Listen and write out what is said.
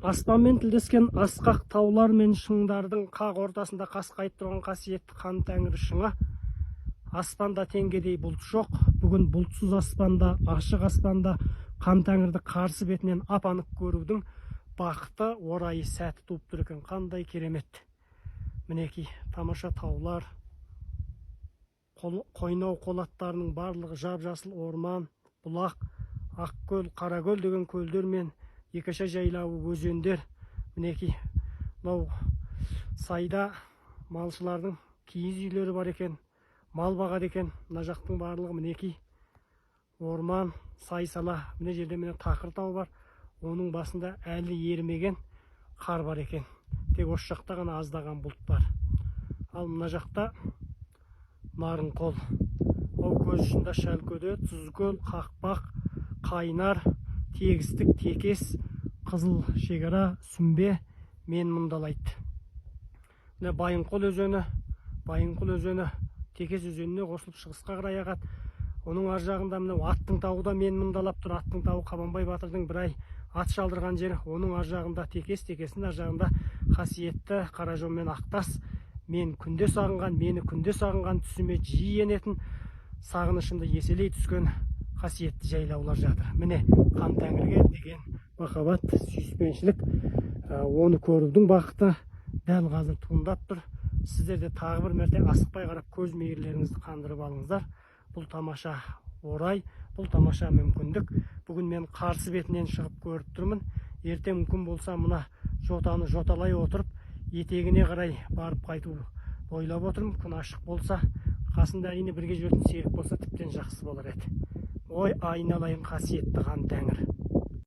Аспанмен тілдескен асқақ таулар мен шыңдардың қақ ортасында қасқайып тұрған қасиетті Хан Тәңір шыңы. Аспанда теңгедей бұлт жоқ. Бүгін бұлтсыз аспанда, ашық аспанда Хан Тәңірді қарсы бетінен ап анық көрудің бақыты, орайы, сәті туып тұр екен. Қандай керемет! Мінекей, тамаша таулар, қойнау қолаттарының барлығы жап жасыл орман, бұлақ, Ақкөл, Қаракөл деген көлдер мен Екіша жайлауы, өзендер. Мінекей, мынау сайда малшылардың киіз үйлері бар екен, мал бағады екен. Мына жақтың барлығы, мінекей, орман, сай сала. Мына жерде, міне, тақыр тау бар, оның басында әлі ерімеген қар бар екен. Тек осы жақта ғана аздаған бұлт бар. Ал мына жақта Нарынқол, ол көз ұшында Шәлкөде, Тұзкөл, Қақпақ, Қайнар, Тегістік, Текес, Қызыл Шекара, Сүмбе мен мұндалайды. Міне, Байынқол өзені. Байынқол өзені Текес өзеніне қосылып, шығысқа қарай ағады. Оның ар жағында, мынау, Аттың тауы да мен мұндалап тұр. Аттың тауы — Қабанбай батырдың бір ай ат шалдырған жері. Оның ар жағында Текес, Текестің ар жағында қасиетті Қаражон мен Ақтас. Мен күнде сағынған, мені күнде сағынған, түсіме жиі енетін, сағынышымды еселей түскен қасиетті жайлаулар жатыр. Міне, Хан Тәңірге деген махаббат, сүйіспеншілік, оны көрудің бақыты дәл қазір туындап тұр. Сіздер де тағы бір мәрте асықпай қарап, көз мейірлеріңізді қандырып алыңыздар. Бұл тамаша орай, бұл тамаша мүмкіндік. Бүгін мен қарсы бетінен шығып көріп тұрмын. Ертең мүмкін болса, мына жотаны жоталай отырып, етегіне қарай барып қайту ойлап отырмын, күн ашық болса. Қасында, әрине, бірге жүретін серік болса, тіптен жақсы болар еді. Ой, айналайын қасиетті Хан Тәңір!